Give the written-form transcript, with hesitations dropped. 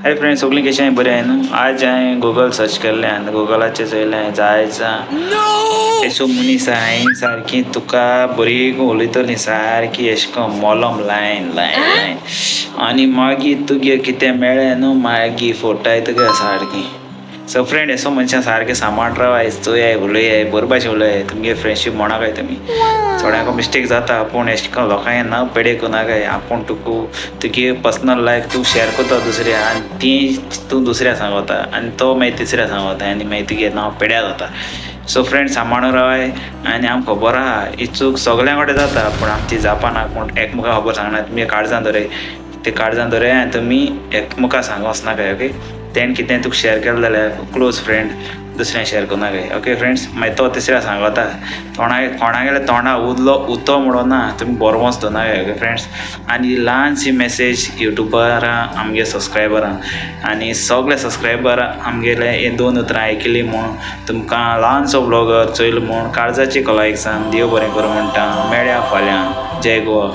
Hi friends, सगळीं कशें बरें आहाय न्हू. आज हांवें गुगल सर्च केल्लें आनी गुगलाचेर चोयलें जायचा एसो मनीस हांवें सारकी तुका बरी उलयतली सारकी एशें कोन्न मोलोम लायन लायन लायन आनी मागीर तुगे कितें मेळ्ळें न्हू मागीर फोटाय तुगे सारकी. सो फ्रेंड एसो मनशां सारकें सांबाळ रावाय, चोयाय, उलयाय, बरे भाशेन उलयाय. तुमगे फ्रेंडशीप मोडाकाय तुमी. थोड्यांक मिस्टेक जाता पूण एशें कोन्न लोकांक ना पेडे करनाकाय. आपूण तुका तुगे पर्सनल लायफ तूं शेयर करता दुसऱ्या आनी ती तूं दुसऱ्या सांगता आनी तो मागीर तिसऱ्या सांगता आनी मागीर तुगे नांव पेड्यार जाता. सो फ्रेंड सांबाळून रावाय. आनी आमकां खबर आहा ही चूक सगळ्यां कडेन जाता पूण आमची जापा ना, पूण एकमेकां खबर सांगना. तुमी काळजान दवराय, ते काळजान दवराय आनी तुमी एकमेकां सांगो वचनाकाय. ओके, तेणें कितें तुका शेयर केलें जाल्यार क्लोज फ्रेंड दुसऱ्यांक शेयर करनाकाय. ओके फ्रेंड्स, मागीर तो तिसऱ्या सांगता तोंडा कोणागेल्या तोंडा उरलो उतो म्हणून ना, तुमी बरोवंच दवरनाकाय. ओके फ्रेंड्स, आनी ल्हानशी मॅसेज युट्यूबरां आमगे सबस्क्रायबरां आनी सगळे सबस्क्रायबरां आमगेले हे दोन उतरां आयकली म्हूण तुमकां ल्हानसो ब्लॉगर चोयलो म्हूण काळजाची खोलायेक सांग देव बरें करूं म्हणटा. मेळया फाल्यां. जय गोवा.